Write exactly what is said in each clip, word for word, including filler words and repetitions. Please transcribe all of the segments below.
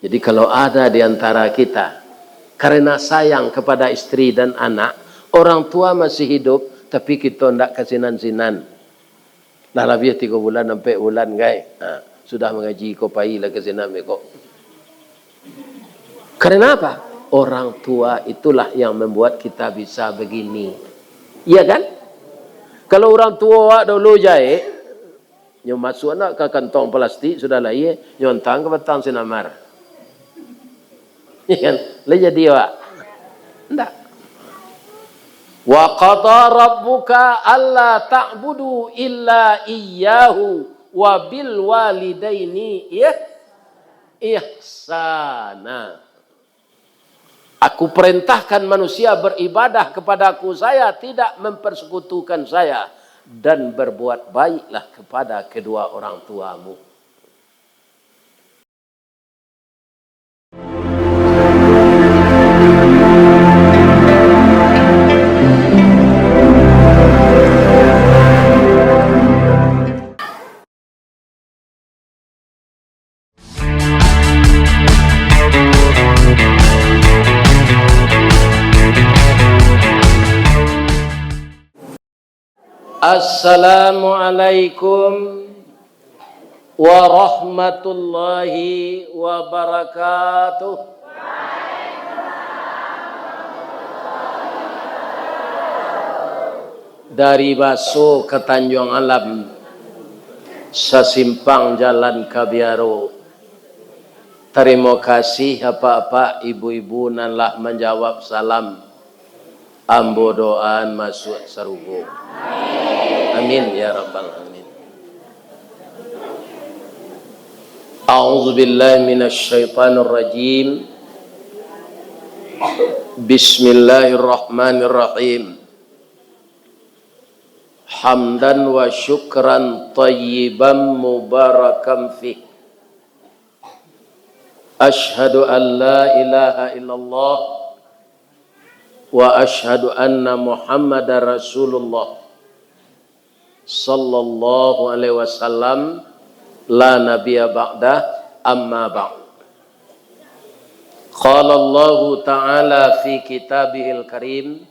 Jadi, kalau ada di antara kita, karena sayang kepada istri dan anak, orang tua masih hidup, tapi kita ndak ka sinan-sinan. Dah labiah tigo bulan, ampek bulan, gai. Ha, sudah mangaji ko, pai lah ka sinan ko. Karena apa? Orang tua itulah yang membuat kita bisa begini. Iya kan? Kalau orang tua awak dulu jahek, nyo masuak nak ka kantong plastik, sudah lahia, nyo antang ka batang sinamar. Iya kan? Lah jadi awak? Ndak. "Wa qada rabbuka alla ta'budu illa iyyahu wa bil walidaini ih-, ihsana." Aku perintahkan manusia beribadah kepada-Ku, saya tidak mempersekutukan saya, dan berbuat baiklah kepada kedua orang tuamu. Assalamualaikum warahmatullahi wabarakatuh. Dari Baso ka Tanjuang Alam, sasimpang jalan ka Biaro. Tarimo kasih apak-apak, ibu-ibu nan lah manjawab salam. Ambo doaan masuak sarugo. Amin, ya rabbal alamin. A'udzubillahi minasyaitonirrajim. Bismillahirrahmanirrahim. Hamdan wa syukran tayyiban mubarakan fih. Asyhadu an la ilaha illallah wa asyhadu anna Muhammadar Rasulullah, sallallahu alaihi wasallam, la nabiyya ba'dah, amma ba'd. Qala Allahu ta'ala fi kitabihil karim,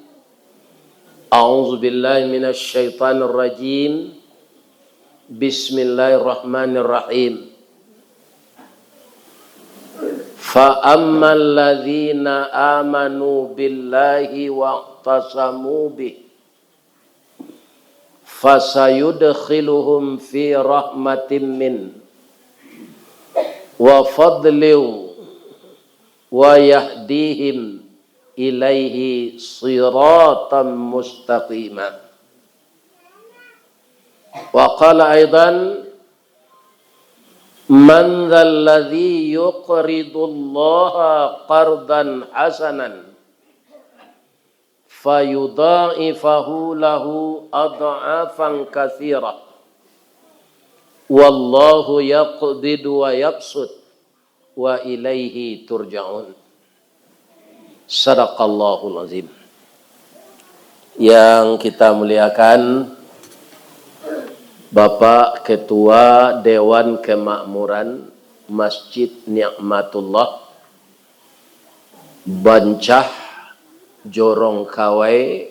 a'udzubillahi minasyaitonirrajim. Bismillahirrahmanirrahim. Fa ammal ladzina amanu billahi wa'tasamu bih, fasayudkhiluhum fi rahmatin min wa fadlin wa yahdihim ilaihi siratan mustaqima. Wa qala aidan, man dzalladzi yuqridullaha qardan hasanan fayudha'ifahu lahu adh'afan katsirah, wallahu yaqbidu wa yabsut, wa ilaihi turja'un. Sadaqallahul azim. Yang kita muliakan, Bapak Ketua Dewan Kemakmuran Masjid Nikmatullah, Bancah, Jorong Kawai,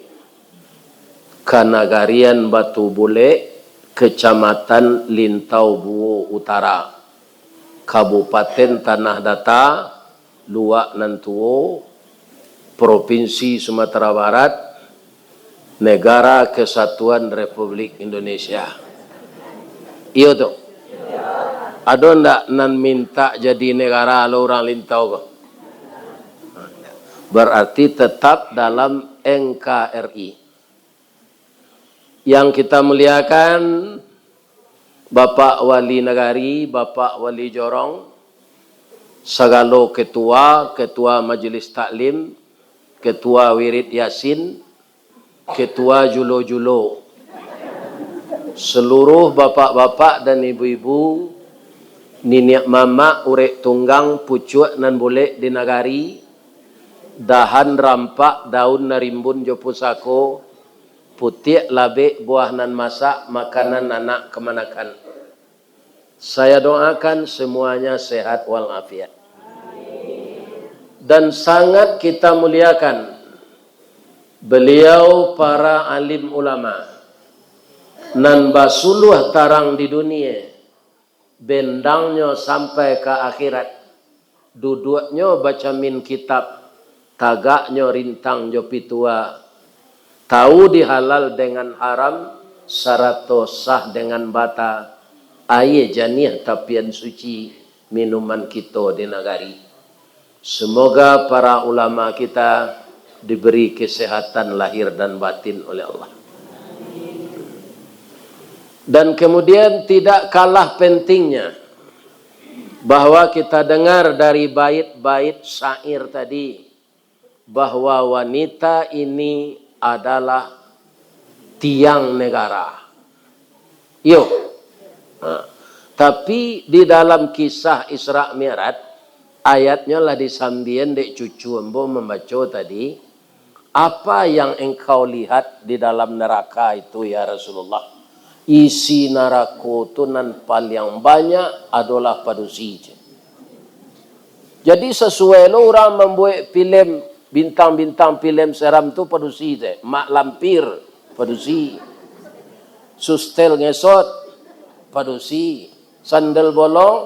Kanagarian Batu Bulek, Kecamatan Lintau Buo Utara, Kabupaten Tanah Data, Luak Nan Tuo, Provinsi Sumatera Barat, Negara Kesatuan Republik Indonesia. Iyo tu. Ado ndak nan minta jadi negara lo urang Lintau ko? Berarti tetap dalam N K R I. Yang kita muliakan, Bapak Wali Nagari, Bapak Wali Jorong, sagalo ketua, ketua Majelis Taklim, ketua Wirid Yasin, ketua julo-julo, seluruh bapak-bapak dan ibu-ibu, niniak mamak, urek tunggang, pucuak nan bulek di nagari, dahan rampak, daun nan rimbun jo pusako, putiak labek, buah nan masak, makanan anak kamanakan. Saya doakan semuanya sehat walafiat. Dan sangat kita muliakan beliau, para alim ulama nan basuluah tarang di dunia, bendangnyo sampai ka akhirat, duduaknyo bacamin kitab, tagaknyo rintang jo pitua, tahu di halal dengan haram, sarato sah dengan bata, aia janiah tapian suci, minuman kito di nagari. Semoga para ulama kita diberi kesehatan lahir dan batin oleh Allah. Dan kemudian, tidak kalah pentingnya, bahwa kita dengar dari bait-bait syair tadi, bahwa wanita ini adalah tiang negara. Iyo. Nah, tapi di dalam kisah Isra Mi'raj, ayatnyo lah disambian dek cucu ambo mambaco tadi, "Apa yang engkau lihat di dalam neraka itu, ya Rasulullah?" "Isi narako tu nan paliang banyak adolah padusi," cek. Jadi, sasuai lo urang mambuek filem, bintang-bintang filem seram tu padusi, cek. Mak lampir, padusi. Sustel ngesot, padusi. Sandal bolong,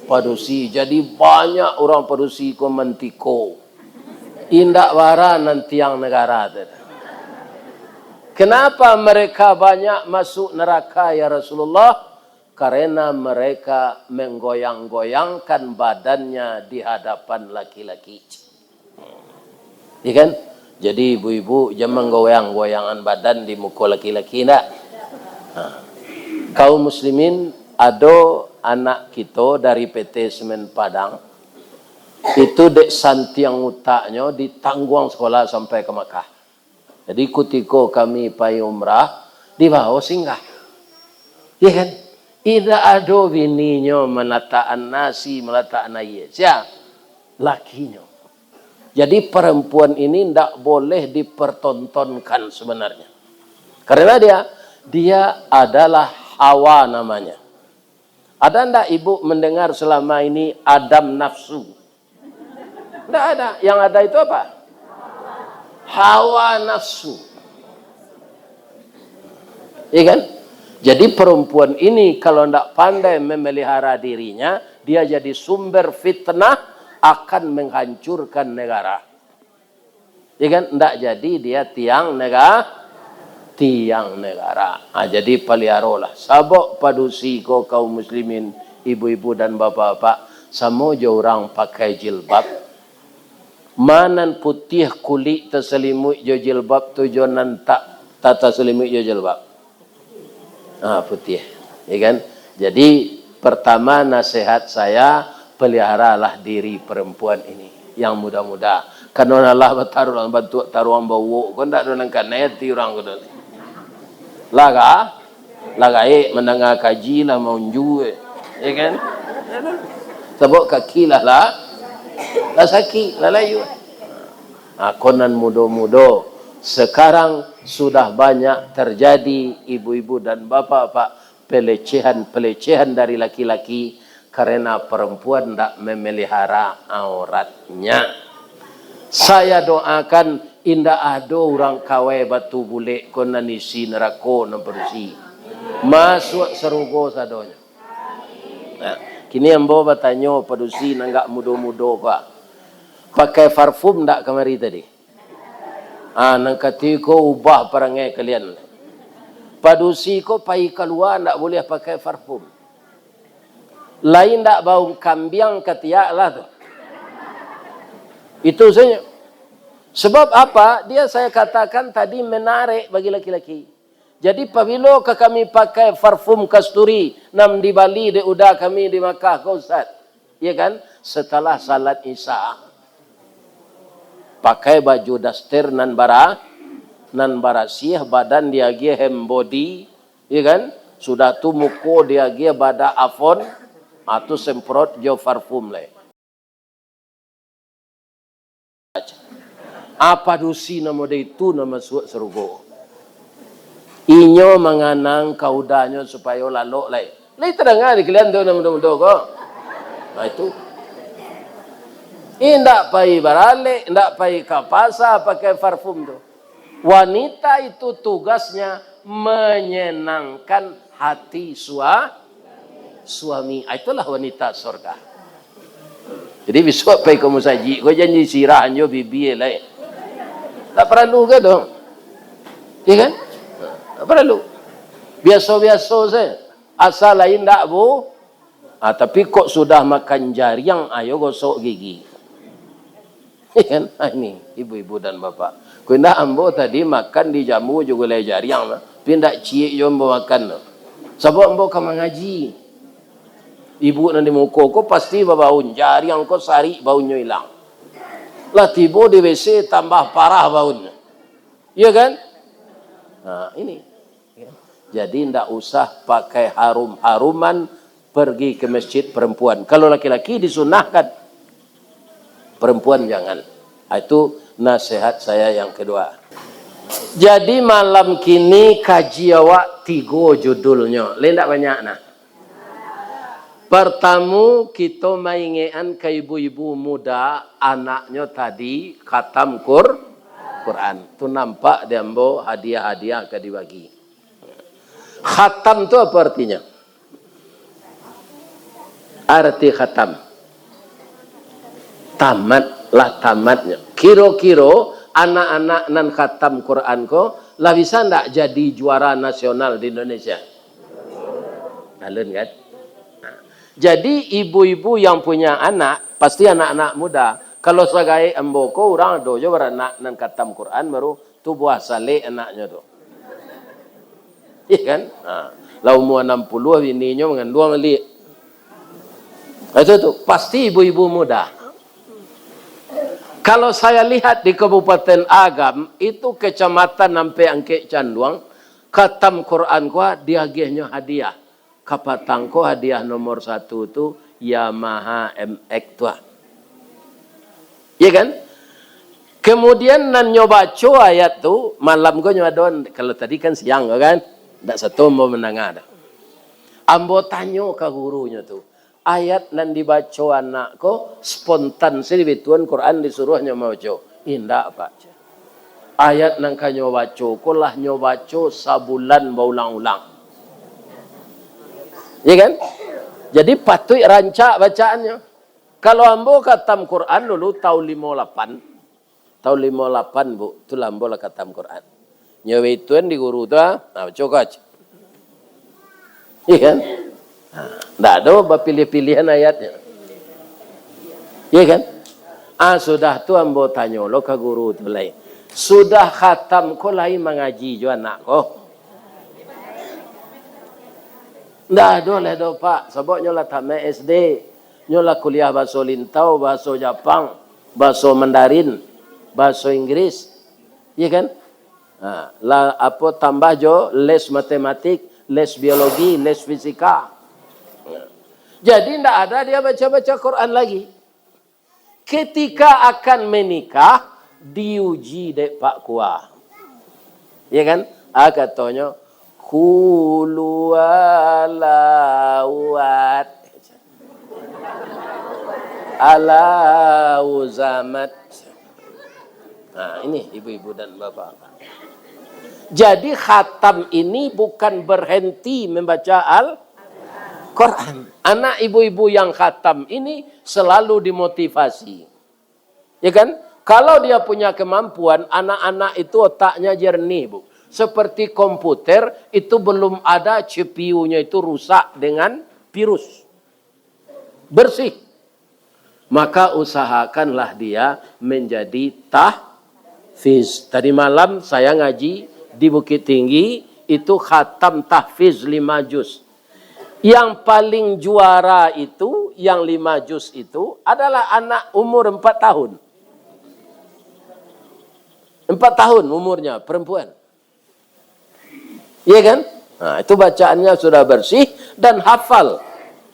padusi. Jadi, banyak urang padusi ko mantiko. Indak bara nan tiang negara tu. "Kenapa mereka banyak masuk neraka, ya Rasulullah?" "Karena mereka menggoyang-goyangkan badannya di hadapan laki-laki." Iya kan? Jadi, ibu-ibu, jan manggoyang-goyangan badan di muko laki-laki, ndak? Ha. Kaum muslimin, ado anak kito dari P T Semen Padang, itu dek santiang utaknyo ditangguang sekolah sampai ka Makkah. Jadi, kutiko kami pai umrah, dibawo singgah. Iya kan? Indak ado bininyo malatakan nasi, malatakan aia. Sia? Lakinyo. Jadi, perempuan ini ndak boleh dipertontonkan sebenarnya. Karena dia, dia adalah Hawa namanya. Ada ndak ibu mendengar selama ini Adam nafsu? Ndak ada. Yang ada itu apa? Hawa nafsu. Iya kan? Jadi, perempuan ini kalau ndak pandai memelihara dirinya, dia jadi sumber fitnah, akan menghancurkan negara. Iya kan? Ndak jadi dia tiang nega-, tiang negara. Ha, jadi, paliarolah. Sabab padusi ko, kaum muslimin, ibu-ibu dan bapak-bapak, samo jo urang pakai jilbab. Ma nan putiah kulik tasalimuik jo jilbab tu, jo nan tak ta-, tasalimuik jo jilbab? Ah, putiah. Ya kan? Jadi, pertama, nasihat saya, peliharalah diri perempuan ini yang muda-muda. Karena Allah bataruang, bantuak taruang bauok, ko ndak ado nan kanai ati urang ko. Lah ka? Lah gaek mandanga kaji, lah maunju, eh. Ya kan? Sabab kaki lah, lah, lah sakik, lah layuah. Ah, ko nan mudo-mudo. Sekarang sudah banyak terjadi, ibu-ibu dan bapak-bapak, pelecehan-pelecehan dari laki-laki karena perempuan ndak memelihara auratnya. Saya doakan, indak ado urang kawai batu bulek ko nan isi narako nan padusi. Masuak sarugo sadonyo. Nah, kini ambo batanyo padusi nan agak mudo-mudo ko, pakai parfum ndak kamari tadi? Ah, nan katiko ubah parangai kalian. Padusi ko pai kalua ndak buliah pakai parfum. Lain ndak bau kambiang katiak lah tu. Itu saja. Sebab apa? Dia saya katakan tadi menarik bagi laki-laki. Jadi, pabilo ka kami pakai parfum kasturi nan dibali dek uda kami di Makkah ko, Ustaz? Ya kan? Setelah salat Isya. Pakai baju daster nan bara-, nan barasiah, badan diagiah hand body, ya kan? Sudah tu muko diagiah bada Avon, ah, tu semprot jo parfum lai. Apa dusi namo dek itu nan masuak sarugo? Inyo manganang ka udanyo supayo lalok lai. Lai tadanga di kalian tu nan mudo-mudo ko? Nah, itu. Indak pai baralek, indak pai ka pasa pakai parfum tu. Wanita itu tugasnya menyenangkan hati sua-, suami. Ah, itulah wanita sorga. Jadi, bisuak pai ka musajik, ko janji sirah jo bibia lai. Tak paralu ka tu? Ya kan? Tak paralu. Biaso-biaso saja. Asal lain dak bu-, ah, tapi kok sudah makan jariang, ayo gosok gigi. Ya kan? Ah, ini, ibu-ibu dan bapak. Kok indak ambo tadi makan dijamu jo gulai jariang lah. Tapi indak ciek jo ambo makan tu. Sabab ambo ka mangaji. Ibu nan di muko ko pasti babaun, jariang ko sarik baunnyo ilang. Lah tibo di W C tambah parah baunnyo. Iya kan? Nah, ini. Jadi ndak usah pakai harum-haruman pergi ke masjid perempuan. Kalau laki-laki disunahkan, perempuan jangan. Ah, itu nasihat saya yang kedua. Jadi malam kini kaji awak tigo judulnyo. Lai ndak banyak nah. Partamo, kito maingekan ka ibu-ibu muda, anaknyo tadi khatam Qur-, Quran. Tu nampak di ambo hadiah-hadiah ka dibagi. Khatam tu apo artinyo? Arti khatam. Tamat, lah tamatnyo. Kiro-kiro anak-anak nan khatam Quran ko lah bisa ndak jadi juara nasional di Indonesia? Alun kan? Nah, jadi ibu-ibu yang punya anak, pasti anak-anak muda. Kalau sagaek ambo ko, urang ado jo baranak nan khatam Quran, baru tu buah salek anaknyo tu. Iya kan? Ha. Lah umua anam puluah, bininyo manganduang baliak. Nah, itu tu, pasti ibu-ibu muda. Kalau saya lihat di Kabupaten Agam, itu Kecamatan Ampek Angkek Canduang, khatam Quran ko diagiahnyo hadiah. Kapatang ko hadiah nomor satu tu Yamaha M X tu ah. Iya kan? Kemudian nan nyo baco ayat tu, malam ko nyo ado, kalau tadi kan siang ko kan, ndak sato ambo mandanga dah. Ambo tanyo ka gurunyo tu, ayat nan dibaco anak ko spontan sajo dibituan Quran disuruah nyo mambaco? Indak, Pak. Ayat nan ka nyo baco ko lah nyo baco sabulan baulang-ulang. Iya kan? Jadi patuik rancak bacaannyo. Kalau ambo khatam Quran dulu taun limo lapan, taun limo lapan, Bu, tu lah ambo lah khatam Quran. Nyo bituan di guru tu, ah, nah, baco ko. Iya kan? Nah, ndak ado bapiliah-piliahan ayatnyo. Iya kan? Ah, sudah tu ambo tanyo lo ka guru tu lai. Sudah khatam ko lai mangaji jo anak ko? Ndak ado lai do, Pak. Sabab nyo lah tamat S D. Nyo lah kuliah bahaso Lintau, bahaso Japang, bahaso Mandarin, bahaso Inggris. Iya kan? Ha, lah, apo, tambah jo les matematik, les biologi, les fisika. Jadi, ndak ada dia baca-baca Quran lagi. Ketika akan menikah, diuji dek Pak Kua. Ya kan? Ah, katonyo, "Qul huwallahu ahad." Allahu samad. Nah, ini ibu-ibu dan bapak. Jadi, khatam ini bukan berhenti membaca Al-Quran. Anak ibu-ibu yang khatam ini selalu dimotivasi. Ya kan? Kalau dia punya kemampuan, anak-anak itu otaknya jernih, Bu. Seperti komputer, itu belum ada C P U-nya itu rusak dengan virus. Bersih. Maka usahakanlah dia menjadi tahfiz. Tadi malam saya ngaji di Bukittinggi, itu khatam tahfiz lima juz. Yang paling juara itu, yang lima juz itu, adalah anak umur empat tahun. Empat tahun umurnya, perempuan. Iya kan? Nah, itu bacaannya sudah bersih dan hafal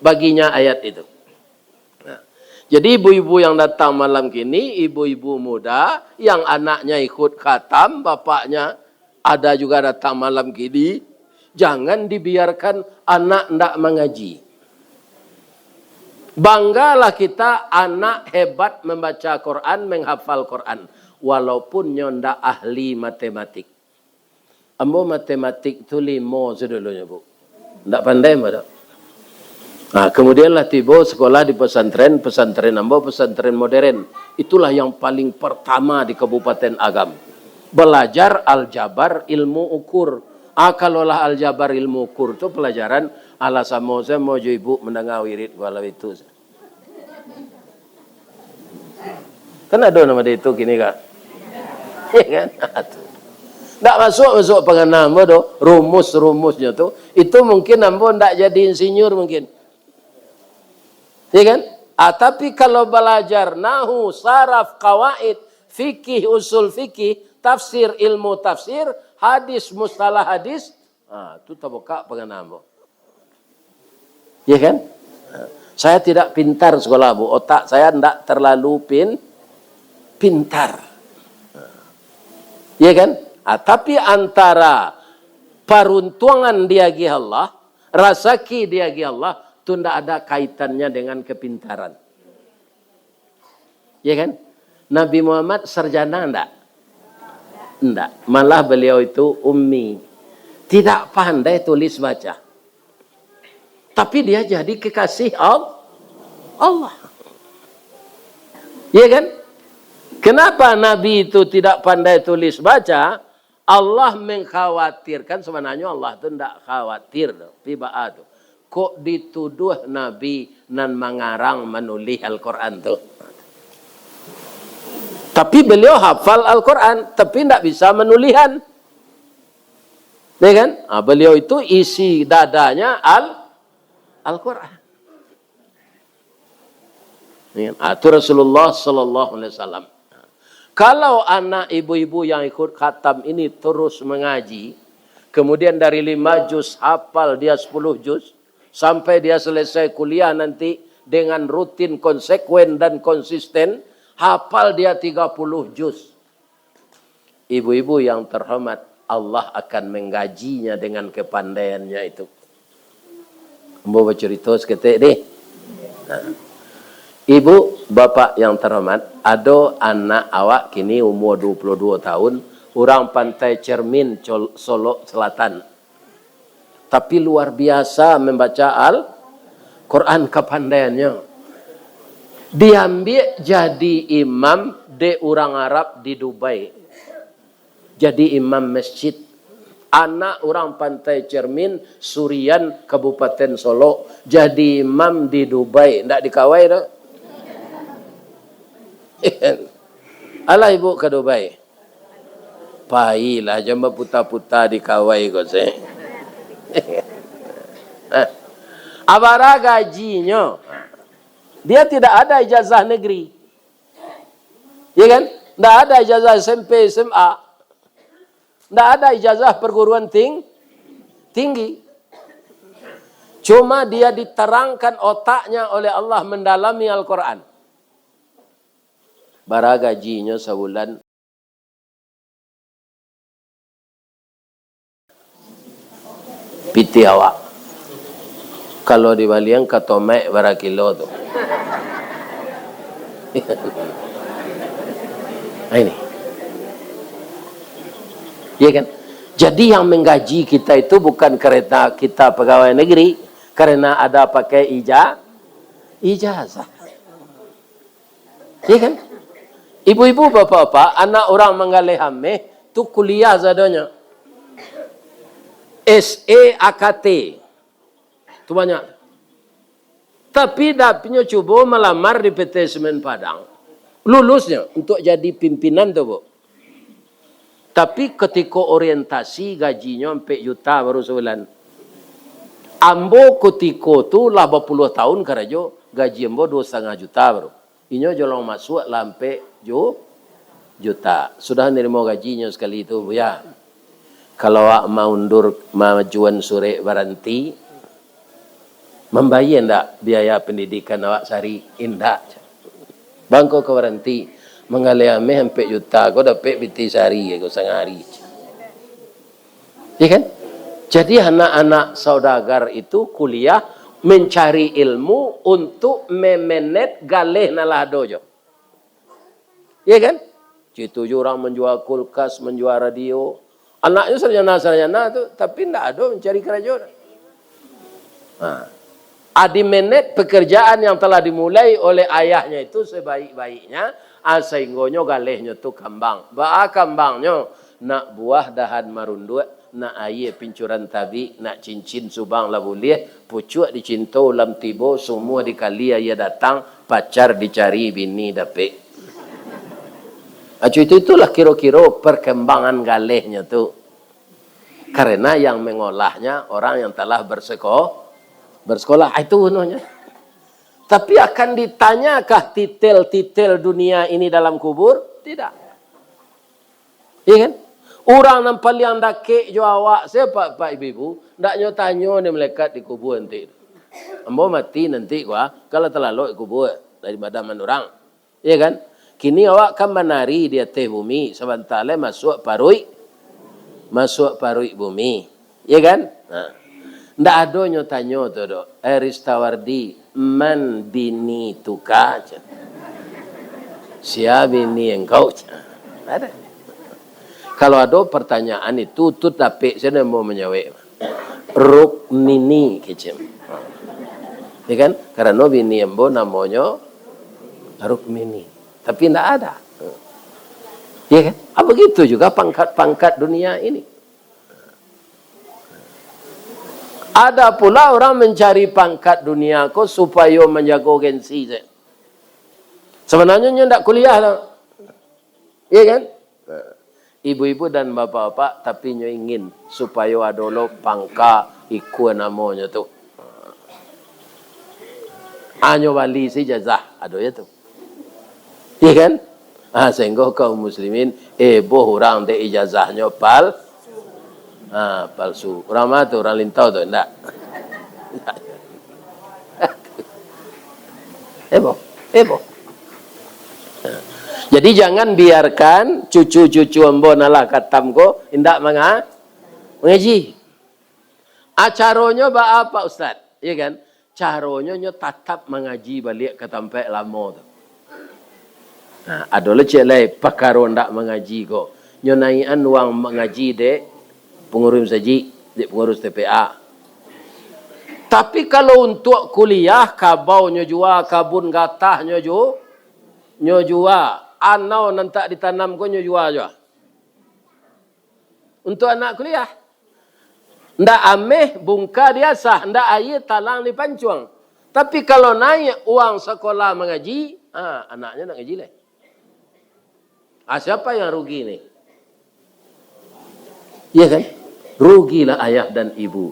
baginya ayat itu. Nah, jadi ibu-ibu yang datang malam kini, ibu-ibu muda yang anaknya ikut khatam, bapaknya ada juga datang malam kini, jangan dibiarkan anak ndak mangaji. Banggalah kita, anak hebat membaca Quran, menghafal Quran, walaupun nyo ndak ahli matematik. Ambo matematik tu limo sadolonyo, Bu. Ndak pandai ambo tu. Nah, kemudianlah tibo sekolah di pesantren, pesantren ambo pesantren modern. Itulah yang paling pertama di Kabupaten Agam. Belajar aljabar, ilmu ukur. Ah, kalau lah aljabar, ilmu ukur tu pelajaran, alah samo-samo jo ibu mandanga wirid kalau itu. Kan ado nan model itu kini, kan? Ya kan? Ndak masuk-masuk pangana ambo doh, rumus-rumusnyo tu. Itu mungkin ambo ndak jadi insinyur mungkin. Ya kan? Ah, tapi kalau belajar nahu, saraf, kawaid, fikih, usul fikih, tafsir, ilmu tafsir, hadis, mustalah hadis, ah, tu tabuka pangana ambo. Ya kan? Saya tidak pintar sekolah, Bu. Otak saya ndak terlalu pin-, pintar. Ya kan? Ah, tapi antara paruntuangan diagih Allah, rasaki diagih Allah, tu ndak ada kaitannya dengan kepintaran. Ya kan? Nabi Muhammad sarjana ndak? Ndak. Malah beliau itu ummi. Tidak pandai tulis baca. Tapi dia jadi kekasih Al-, Allah. Ya kan? Kenapa Nabi itu tidak pandai tulis baca? Allah mengkhawatirkan, sebenarnyo Allah tu ndak khawatir tu, pi baa tu. Kok dituduah Nabi nan mangarang manulih Al-Quran tu. Tapi beliau hafal Al-Quran, tapi ndak bisa manulihan. Ya kan? Ah, beliau itu isi dadanya Al-, Al-Quran. Ya kan? Ah, tu Rasulullah sallallahu alaihi wasallam. Kalau anak ibu-ibu yang ikut khatam ini terus mengaji, kemudian dari lima juz hafal dia sepuluh juz, sampai dia selesai kuliah nanti dengan rutin, konsekuen, dan konsisten, hafal dia tiga puluh juz. Ibu-ibu yang terhormat, Allah akan menggajinya dengan kepandaiannya itu. Ambo bacarito saketek deh. Nah. Ibu, bapak yang terhormat, ado anak awak kini umur dua puluh dua tahun, urang Pantai Cermin, Col-, Solok Selatan. Tapi luar biasa membaca Al-Quran kapandaiannyo. Diambiak jadi imam dek urang Arab di Dubai. Jadi imam masjid. Anak urang Pantai Cermin, Surian, Kabupaten Solok, jadi imam di Dubai. Ndak di Kawai doh. Alah ibu ka Dubai. Pailah, jan baputa-puta di Kawai ko se. Hah. Abara gajinyo. Dia tidak ada ijazah negeri. Ya kan? Ndak ada ijazah S M P, S M A. Ndak ada ijazah perguruan ting-, tinggi. Cuma dia diterangkan otaknya oleh Allah mendalami Al-Quran. Bara gajinyo sabulan? Pitih awak. Kalau dibalian ka tomaik bara kilo tu. Nah, ini. Iya kan? Jadi yang menggaji kita itu bukan karena kita pegawai negeri, karena ada pakai ija-, ijazah. Iya kan? Ibu-ibu, bapak-bapak, anak urang manggaleh ameh, tu kuliah sadonyo. S E A K T. Tu banyak. Tapi dapiknyo cubo malamar di P T Semen Padang. Lulusnyo untuk jadi pimpinan tu, Bu. Tapi kutiko orientasi gajinyo ampek juta baru sabulan. Ambo kutiko tu lah bapuluah tahun karajo, gaji ambo duo satangah juta baru. Inyo jolong masuak lah ampek ju-, juta. Sudah narimo gajinyo sakali tu, Buya. Kalau awak maundur, maajuan surek baranti, mambayia ndak biaya pendidikan awak sahari? Indak. Bangko ka baranti, manggaleh ameh ampek juta, ko dapek pitih sahari, ko sangari. Ya kan? Jadi anak-anak saudagar itu kuliah Mencari ilmu untuk memenet galeh nan lah ado jo. Iya kan? Situ jo urang manjua kulkas, manjua radio. Anaknyo sarjana-sarjana tu, tapi ndak ado mancari karajo. Ha. Adi menet pekerjaan yang telah dimulai oleh ayahnya itu sebaik-baiknya, ah, sahinggonyo galehnyo tu kambang. Baa kambangnyo? Nak buah dahan marunduak, nak aia pincuran tabik, nak cincin subang lah buliah, pucuak dicinto ulam tibo, sumua dikali aia datang, pacar dicari bini dapek. Acu itu, itulah kiro-kiro perkembangan galehnyo tu. Karena yang mengolahnya orang yang telah berseko-, bersekolah. Ah, itu unuhnya. Tapi akan ditanyakah titel-titel dunia ini dalam kubur? Tidak. Iya kan? Urang nan paliang dakek jo awak, sia, Pak, Pak, Ibu-ibu, ndak nyo tanyo ni malaikat di kubur nanti. Ambo mati nanti, kua, kalau talalok di kubur dari badan urang. Iya kan? Kini awak kan manari di ateh bumi, sabanta lai masuak paruik, masuak paruik bumi. Iya kan? Nah. Ndak ado nyo tanyo tu doh, "Eh, Ristawardi, man bini tuka?" "Sia bini engkau?" Ada. Kalau ado pertanyaan itu, tu dapek sajo ambo manjawek. "Rukmini," kecek. Ya kan? Karano bini ambo namonyo Rukmini. Tapi ndak ada. Ya kan? Ah, begitu juga pangkat-pangkat dunia ini. Ada pula orang mencari pangkat dunia ko supayo manjago gengsi sajo. Sabananyo nyo ndak kuliah lah. Iya kan? Ibu-ibu dan bapak-bapak, tapi nyo ingin supayo ado lo pangka ikua namonyo tu. Anyo bali se ijazah, ado yo tu. Iya kan? Ah, sehinggo kaum muslimin, eboh urang dek ijazahnyo pal-, ah, palsu. Urang ma tu? Urang Lintau tu, ndak? Eboh, eboh. Jadi, jangan biarkan cucu-cucu ambo nan lah katam ko indak manga-, mangaji. Acaronyo baa, Pak Ustaz? Iya kan? Caronyo nyo tatap mangaji baliak ka tampek lamo tu. Nah, ado lo ciek lai pakaro ndak mangaji ko. Nyo naiakan uang mangaji dek pangurus masajik, dek pangurus T P A. Tapi kalau untuak kuliah, kabau nyo jua, kabun gatah nyo ju-, nyo jua, anau nan tak ditanam ko nyo jua jua. Untuak anak kuliah. Ndak ameh bungka diasah, ndak aia talang dipancuang. Tapi kalau naiak uang sakolah mangaji, ha, anaknyo ndak ngaji lai. Ah, siapa yang rugi ni? Iya kan? Rugilah ayah dan ibu.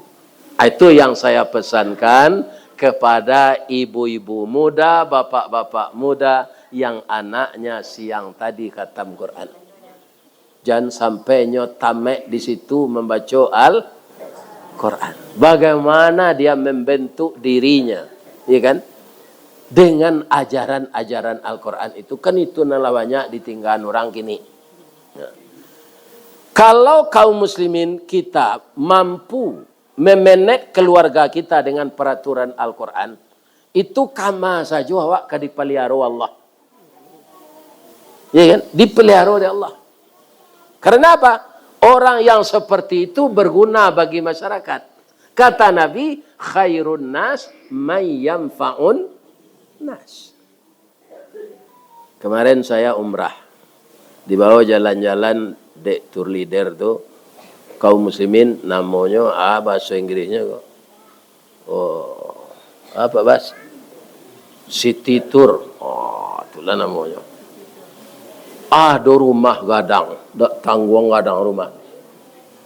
Ah, itu yang saya pesankan kepada ibu-ibu muda, bapak-bapak muda yang anaknya siang tadi khatam Quran. Jan sampai nyo tamek di situ mambaco Al-Quran. Bagaimana dia membentuk dirinya, ya kan? Dengan ajaran-ajaran Al-Quran itu, kan itu nan lah banyak ditinggaan urang kini. Ya. Kalau kaum muslimin kita mampu memenet keluarga kita dengan peraturan Al-Quran, itu kama sajo awak ka dipaliaro Allah. Ya kan? Dipelihara oleh Allah. Karena apa? Orang yang seperti itu berguna bagi masyarakat. Kata Nabi, "Khairun nas may yanfa'un nas." Kemarin saya umrah. Dibawa jalan-jalan dek tour leader tu, kaum muslimin, namonyo, ah, bahasa Inggrisnya kok. Oh, apa, Bas? City tour. Oh, itulah namonyo. Ado rumah gadang, dak tangguang gadang rumah.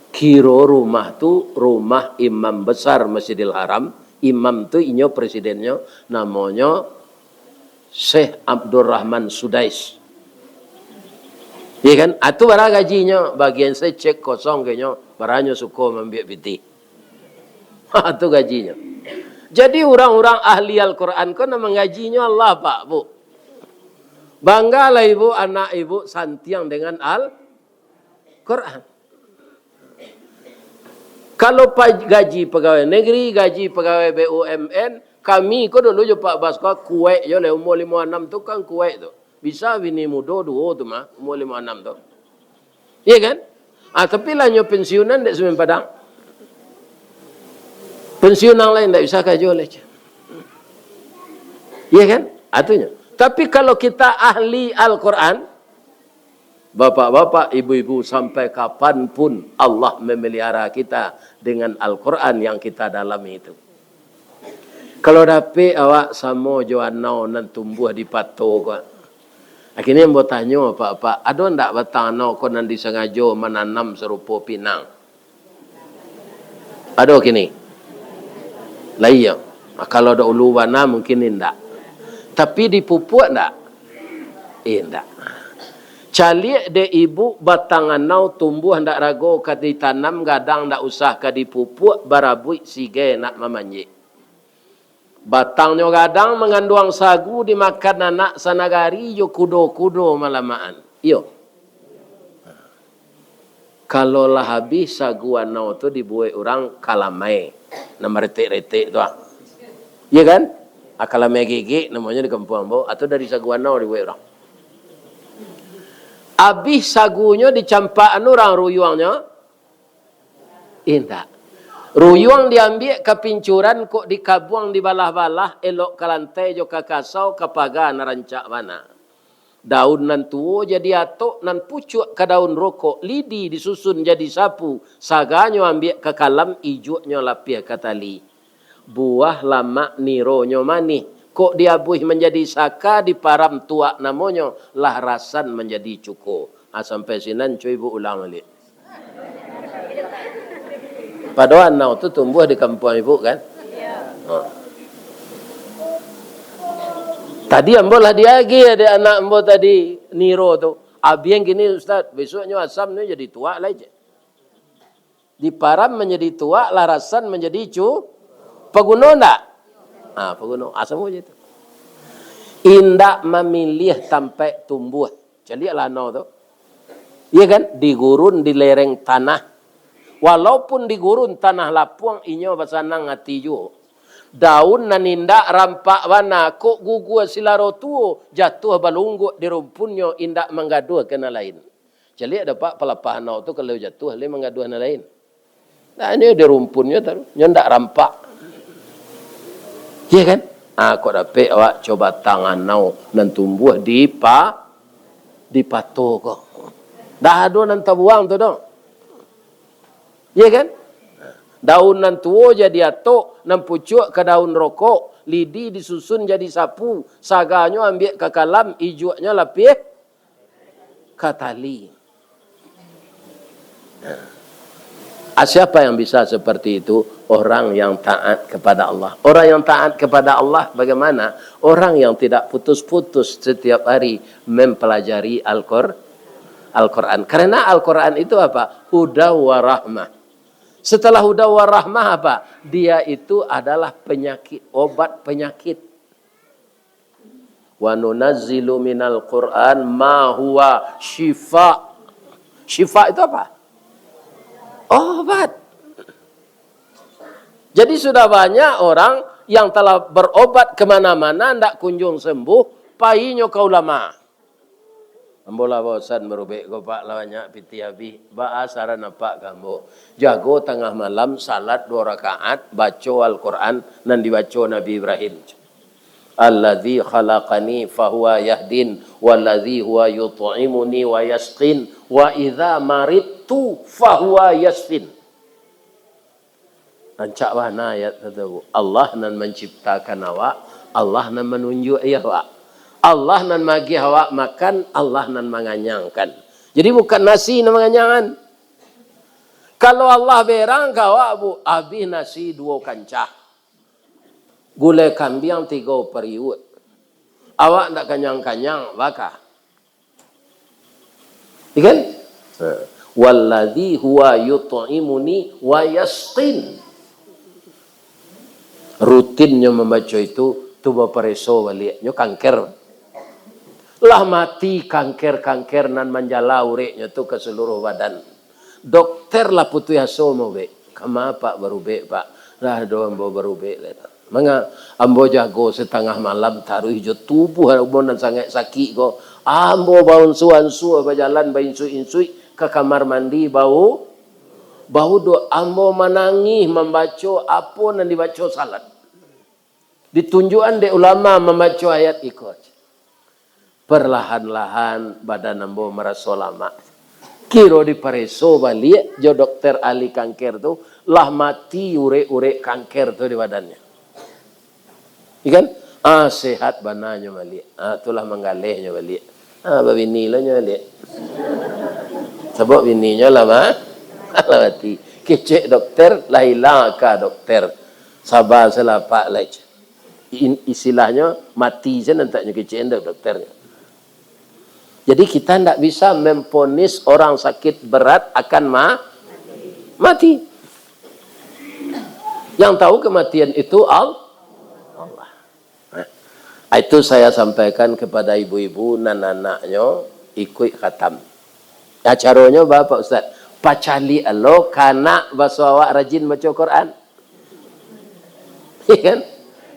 Kiro rumah tu rumah imam besar Masjidil Haram. Imam tu inyo presidennyo, namonyo Syekh Abdurrahman Sudais. Iya kan? Atu bara gajinyo, bagian se cek kosong kenyo, baranyo suko mambiak pitih. Ha, tu gajinyo. Jadi, urang-urang ahli Al-Quran ko nan mangajinyo Allah, Pak, Bu. Banggalah ibu, anak ibu santiang dengan Al-Quran. Kalau pa-, gaji pegawai negeri, gaji pegawai B U M N, kami ko dulu jo Pak Bas ko kuaik jo leh, umur limo anam tu kan kuaik tu. Bisa bini mudo duo tu mah, umur limo anam tu. Iya kan? Ah, tapi lah nyo pensiunan dek Semen Padang. Pensiun nan lain ndak bisa karajo lai. Iya kan? Atunyo. Tapi kalau kita ahli Al-Quran, bapak-bapak, ibu-ibu, sampai kapan pun Allah memelihara kita dengan Al-Quran yang kita dalami itu. Kalau dapek awak samo jo anau nan tumbuah di pato ko, akhirnyo ambo tanyo, Pak, Pak, ado ndak batang anau ko nan disangajo mananam sarupo pinang? Ado kini? Lah iyo. Nah, kalau ado ulu bana, mungkin indak. Tapi dipupuak ndak? Indak. Caliak dek ibu, batang anau tumbuah ndak rago ka ditanam, gadang ndak usah ka dipupuak, barabuik sigai nak mamanjek. Batangnyo gadang manganduang sagu, dimakan anak sanagari jo kudo-kudo malamakan. Iyo. Kalau lah abih sagu anau tu dibuek urang kalamai, nan maretek-retek tu ah. Iya kan? Ah, kalamai gegek namonyo di kampuang ambo, atau dari sagu anau dibuek urang. Abih sagunyo dicampak anu urang ruyuangnyo, indak. Ruyuang diambiak ka pincuran, kok dikabuang dibalah-balah, elok ka lantai jo ka kasau, ka paga nan rancak bana. Daun nan tuo jadi atok, nan pucuak ka daun rokok, lidi disusun jadi sapu, saganyo ambiak ka kalam, ijuaknyo lapiah ka tali. Buah lamak nironyo manih, kok diabuih manjadi saka, diparam tuak namonyo, lah rasan manjadi cuko. Ah, sampai sinan, cubo ibu ulang baliak. Padahal anau tu tumbuah di kampuang ibu, kan? Ha. Tadi ambo lah diagiah dek anak ambo tadi, niro tu. Abiang kini, Ustaz, besoknyo asam ni jadi tuak lai, cek. Diparam manjadi tuak, lah rasan manjadi cu-, paguno ndak? Ha, paguno. Ah, samo je tu. Indak mamiliah tampek tumbuah. Caliaklah anau tu. Iya kan? Di gurun, di lereng tanah. Walaupun di gurun tanah lapuang, inyo basanang ati juo. Daun nan indak rampak bana, kok gugua silaro tuo, jatuah balungguak di rumpunnyo, indak manggaduah ka nan lain. Caliak dapek palapah anau tu, kalau jatuah, lai manggaduah nan lain. Nah, ini di rumpunnyo taruih, nyo ndak rampak. Iya kan? Ah, kok dapek awak cubo batang anau nan tumbuah di pa-, di pato ko. Ndak ado nan tabuang tu doh. Iya kan? Daun nan tuo jadi atok, nan pucuak ka daun rokok, lidi disusun jadi sapu, saganyo ambiak ka kalam, ijuaknyo lapiah ka tali. Nah. Ah, siapa yang bisa seperti itu? Orang yang taat kepada Allah. Orang yang taat kepada Allah bagaimana? Orang yang tidak putus-putus setiap hari mempelajari Al-Qur-, Al-Quran. Karena Al-Quran itu apa? Huda wa rahmah. Setelah huda wa rahmah apa? Dia itu adalah penyakit, obat penyakit. "Wa nunazzilu minal Qur'an ma huwa syifa." Syifa itu apa? Obat. Jadi, sudah banyak orang yang telah berobat kemana-mana, ndak kunjung sembuh, painyo ka ulama. Ambo lah bosan barubek ko, Pak, lah banyak pitih abih. Baa saran Apak ka ambo? Jago tangah malam, salat duo rakaat, baco Al-Quran nan dibaco Nabi Ibrahim. "Alladzi khalaqani fahuwa yahdin, walladzi huwa yut'imuni wa yasqin, wa idza maridtu fahuwa yasfin." Rancak bana ayat tu, Bu. Allah nan manciptakan awak, Allah nan manunjuak awak. Allah nan magiah awak makan, Allah nan manganyangkan. Jadi, bukan nasi nan manganyangkan. Kalau Allah berang ka awak, Bu, abih nasi duo kancah. Gulai kambiang tigo pariuak. Awak ndak kanyang-kanyang, baa ka? Iya kan? Ha. "Walladzi huwa yut'imuni wa yasqin." Rutinnyo mambaco itu, tu bapareso baliak, nyo kanker. Lah mati kanker-kanker nan manjala ureknyo tu ka saluruh badan. Dokter lah putuih aso maubek. Kama, Pak, barubek, Pak? Lah do ambo barubek lai. Manga ambo jago satangah malam taruih jo tubuah ambo nan sangaik sakik ko. Ambo baansua-ansua bajalan, bainsuik-insuik ka kamar mandi, bau-, bauduak. Ambo manangih mambaco apo nan dibaco salat. Ditunjuakan dek ulama mambaco ayat iko. Perlahan-lahan badan ambo maraso lamak. Kiro dipareso baliak jo dokter ahli kanker tu, lah mati urek-urek kanker tu di badannyo. Ikan? Ah, sehat bana nyo baliak. Ah, tu lah manggaleh nyo baliak. Ah, babini lo nyo baliak. Sabab bininyo lah ma-, lah mati. Kecek dokter, lah ilang aka dokter. Saba salah, Pak, lai. In-, istilahnyo mati sajo, nantaknyo kecek dokter. Jadi, kita ndak bisa memvonis orang sakit berat akan ma-, mati. Yang tahu kematian itu Al-, Allah. Nah, itu saya sampaikan kepada ibu-ibu nan anaknyo ikuik khatam. Acaronyo ba, Pak Ustaz? Pacaliak lo ka anak baso awak rajin baco Quran. Iya kan?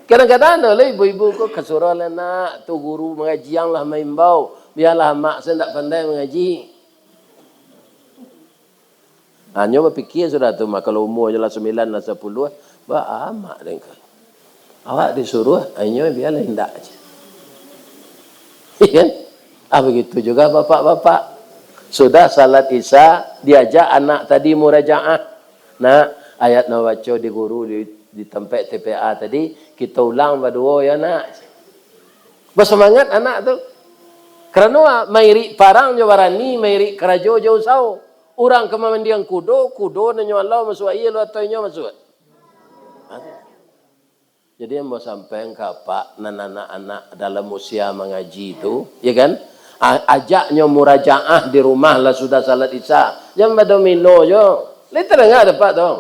Kadang-kadang ado lah ibu-ibu ko, "Kasuruah lah nak, tu guru mangaji yang lah maimbau, bialah amak sajo ndak pandai mangaji." Hanyo bapikia sudah tu mah, kalau umurnyo lah sambilan, lah sapuluah, ba amak dengka. Awak disuruah, hanyo bialah indak aja. Iya kan? Ah, begitu juga bapak-bapak. Sudah salat Isya, diajak anak tadi murajaah. Nak, ayat nan baco di guru di, di tampek T P A tadi, kito ulang baduo yo, Nak. Basamangat anak tu. Karano, ah, mairik parang jo barani, mairik karajo jo usaho. Urang ka mamandian kudo, kudo nan nyo alau masuak aia, lo atau inyo masuak. Jadi, ambo sampaian ka apak nan anak-anak dalam usia mangaji tu, ya kan? A-, ajaknyo murajaah di rumah lah sudah salat Isya. Jan badomino jo. Lai tadanga dek apak tu?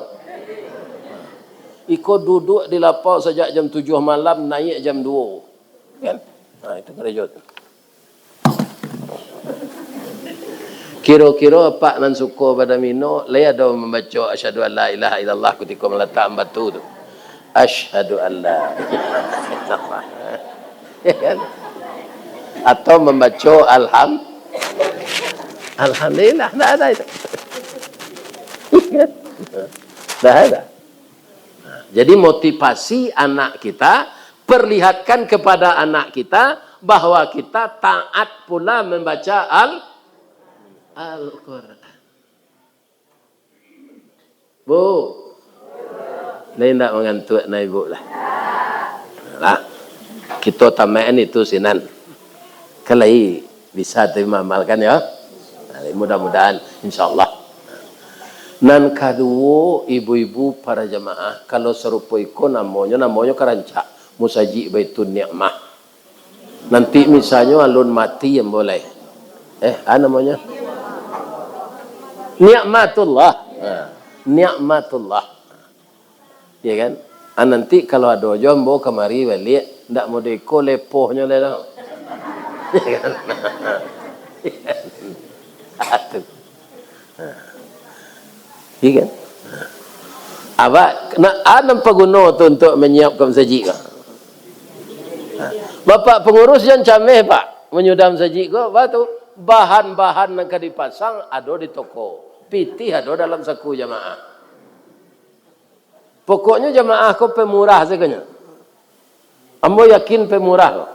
Iko duduak di lapau sajak jam tujuah malam, naiak jam duo. Kan? Ha, itu karajo tu. Kiro-kiro apak nan suko badomino, lai ado mambaco asyhadu an la ilaha illallah kutiko malatakan batu tu. Asyhadu an la ilaha illallah. Ya kan? Atau mambaco alham-, alhamdulillah, ndak ada itu. Ndak ada. Jadi, motivasi anak kita, perlihatkan kepada anak kita bahwa kita taat pula membaca Al-, Al-Quran. Bu, lai indak mangantuak nah, Ibu lah? Lah, kito tamakan itu sinan. Kan lai bisa tu maamalkan, ya. Nah, mudah-mudahan, insyaallah. Nan kaduo, ibu-ibu para jamaah, kalau sarupo iko namonyo, namonyo ka rancak, Musajik Baitun Nikmah. Nanti misalnyo alun mati ambo lai. Eh, a namonyo? Nikmatullah. Ha, Nikmatullah. Ya kan? Ah, nanti kalau ado jo ambo kamari baliak, ndak modeko lepohnyo lai doh. Ya kan? Ah, tu. Ha. Ya kan? Abak, nak, a nan paguno tu untuk manyiapkan masajik ko. Ha. Bapak pangurus jan cameh, Pak, manyudah masajik ko, ba tu, bahan-bahan nan ka dipasang ado di toko. Pitih ado dalam saku jamaah. Pokoknyo jamaah ko pemurah sakonyo. Ambo yakin pemurah ko.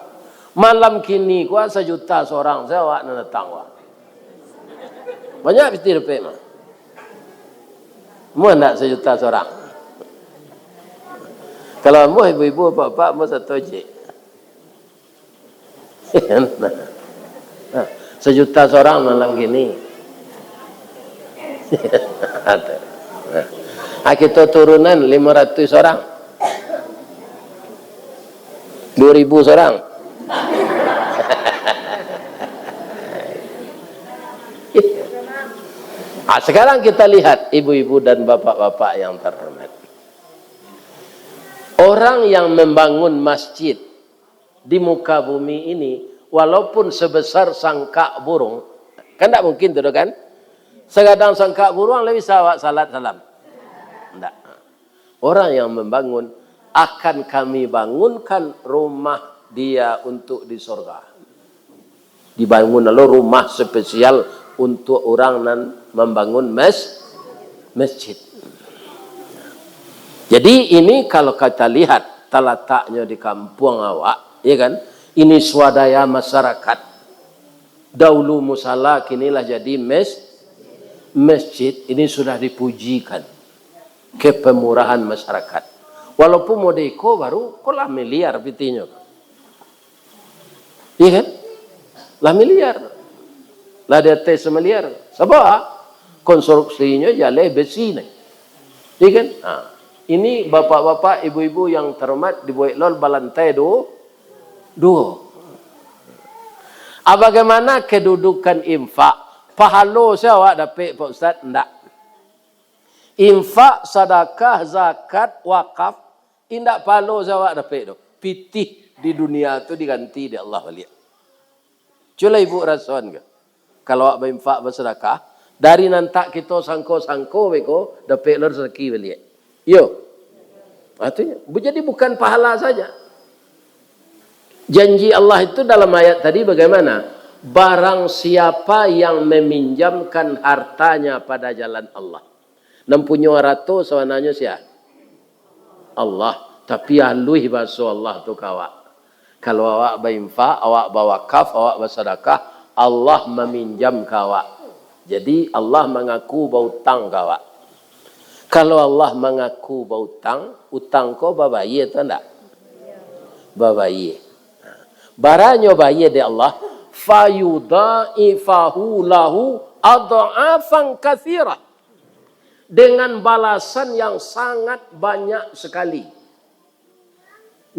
Malam kini ko sajuta sorang sajo awak nan datang ko. Banyak pitih dapek mah. Amuah ndak sajuta sorang? Kalau amuah ibu-ibu, bapak-bapak, amuah sato jek. Nah, sajuta sorang malam kini. Ah, kito turunan limo ratuih sorang. Duo ribu sorang. Ah, sekarang kita lihat, ibu-ibu dan bapak-bapak yang terhormat. Orang yang membangun masjid di muka bumi ini, walaupun sebesar sangkak burung, kan ndak mungkin tu doh, kan? Sagadang sangkak burung, lah bisa awak salat salam? Orang yang membangun, akan Kami bangunkan rumah dia untuk di sorga. Dibangun lalu rumah spesial untuk orang nan mambangun mes-, masjid. Jadi, ini kalau kita lihat talataknyo di kampuang awak, ya kan? Ini swadaya masyarakat. Dahulu musala, kini lah jadi mes-, masjid. Ini sudah dipujikan kepemurahan masyarakat. Walaupun mode iko baru, ko lah miliar pitinyo. Iya kan? Lah miliar. Lah di ateh samiliar. Sabab konstruksinyo jaleh besi ni. Iya kan? Ha. Ini bapak-bapak, ibu-ibu yang terhormat, dibuek lo balantai du-, duo. Ah, bagaimana kedudukan infak? Pahalo se awak dapek, Pak Ustaz? Ndak. Infak, sadakah, zakat, wakaf, indak pahalo se awak dapek doh. Pitih di dunia tu diganti dek Allah baliak. Cubolah ibu rasoan ka. Kalau awak bainfak, basadakah, dari nan tak kito sangko-sangko beko, dapek lo rasaki baliak. Iyo. Artinyo, bu-, jadi bukan pahala saja. Janji Allah itu dalam ayat tadi bagaimana? Barang siapa yang meminjamkan hartanya pada jalan Allah. Nan punyo arato sabananyo sia? Allah. Tapi aluih baso Allah tu ka awak. Kalau awak bainfak, awak bawakaf, awak basadakah, Allah maminjam ka awak. Jadi, Allah mangaku bautang ka awak. Kalau Allah mangaku bautang, utang ko babayia atau ndak? Babayia. Baranyo bayia dek Allah, fayudha'ifahu lahu adh'afan katsirah. Dengan balasan yang sangat banyak sekali.